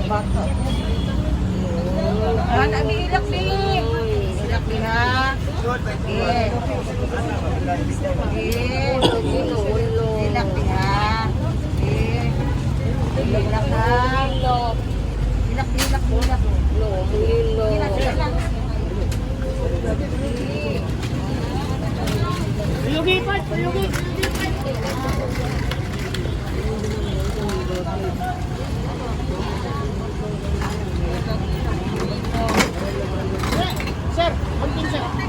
Bata. Ana, bi, ilak bi. Ilak bi ha. Okay. Okay. Ilak bi ha. Okay. Ilak ha. Ilak bi, ilak bi, ilak. Ilak, ilak. Tuyugi pa, tuyugi. Sir, konting sir.